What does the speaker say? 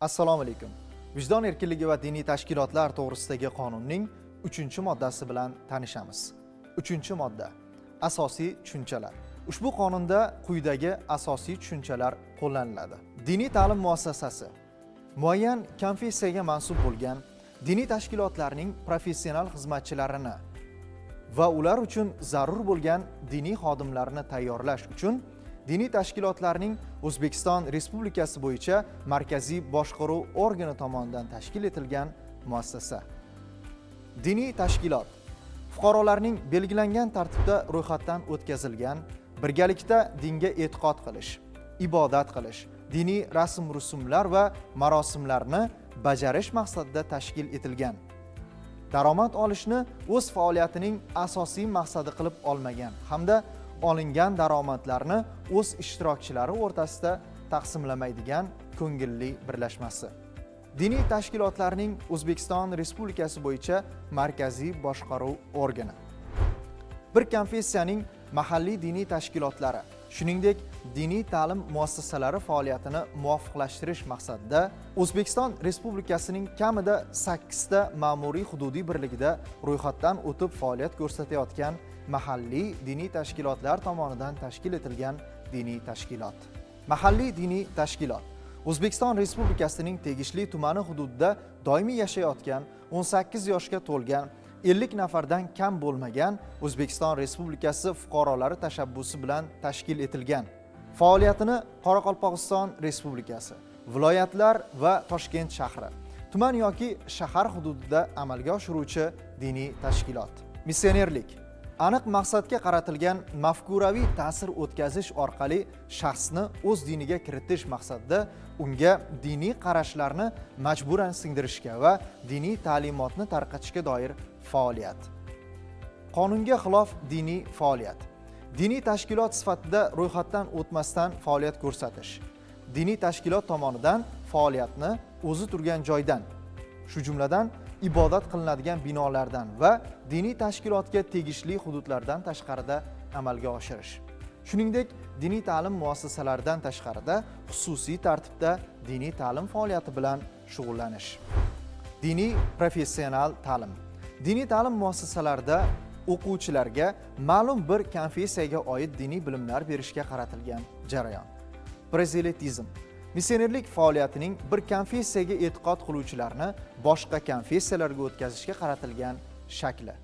Assalomu alaykum. Vijdon erkinligi va diniy tashkilotlar to'g'risidagi qonunning 3-moddasi bilan tanishamiz. 3-modda. Asosiy tushunchalar. Ushbu qonunda quyidagi asosiy tushunchalar qo'llaniladi. Diniy ta'lim muassasasi muayyan konfessiyaga mansub bo'lgan diniy tashkilotlarning professional xizmatchilarini va ular uchun zarur bo'lgan diniy xodimlarni tayyorlash uchun diniy tashkilotlarning O'zbekiston Respublikasi bo'yicha markaziy boshqaruv organi tomonidan tashkil etilgan muassasa. Diniy tashkilot fuqarolarning belgilangan tartibda ro'yxatdan o'tkazilgan, birgalikda dinga e'tiqod qilish, ibodat qilish, diniy rasm-rusumlar va marosimlarni bajarish maqsadida tashkil etilgan, daromad olishni o'z faoliyatining asosiy maqsadi qilib olmagan hamda olingan daromadlarni o'z ishtirokchilari o'rtasida taqsimlamaydigan ko'ngilli birlashmasi. Diniy tashkilotlarning O'zbekiston Respublikasi bo'yicha markaziy boshqaruv organi. Bir konfessiyaning mahalliy diniy tashkilotlari, shuningdek, diniy ta'lim muassasalari faoliyatini muvofiqlashtirish maqsadida O'zbekiston Respublikasining kamida 8 ta ma'muriy hududiy birligida ro'yxatdan o'tib faoliyat ko'rsatayotgan mahalliy diniy tashkilotlar tomonidan tashkil etilgan diniy tashkilot. Mahalliy diniy tashkilot O'zbekiston Respublikasining tegishli tumani hududida doimiy yashayotgan, 18 yoshga to'lgan, 50 nafardan kam bo'lmagan O'zbekiston Respublikasi fuqarolari tashabbusi bilan tashkil etilgan, faoliyatini Qoraqalpog'iston Respublikasi, viloyatlar va Toshkent shahri, tuman yoki shahar hududida amalga oshiruvchi diniy tashkilot. Missionerlik aniq maqsadga qaratilgan mafkuraviy ta'sir o'tkazish orqali shaxsni o'z diniga kiritish maqsadida unga diniy qarashlarni majburan singdirishga va diniy ta'limotni tarqatishga doir faoliyat. Qonunga xilof diniy faoliyat: diniy tashkilot sifatida ro'yxatdan o'tmasdan faoliyat ko'rsatish, diniy tashkilot tomonidan faoliyatni o'zi turgan joydan, shu jumladan ibodat qilinadigan binolardan va diniy tashkilotga tegishli hududlardan tashqarida amalga oshirish, shuningdek, diniy ta'lim muassasalaridan tashqarida xususiy tartibda diniy ta'lim faoliyati bilan shug'ullanish. Diniy professional ta'lim: diniy ta'lim muassasalarida o'quvchilarga ma'lum bir konfessiyaga oid diniy bilimlar berishga qaratilgan jarayon. Prozelitizm: missionerlik faoliyatining bir konfessiyaga e'tiqod qiluvchilarni boshqa konfessiyalarga o'tkazishga qaratilgan shakli.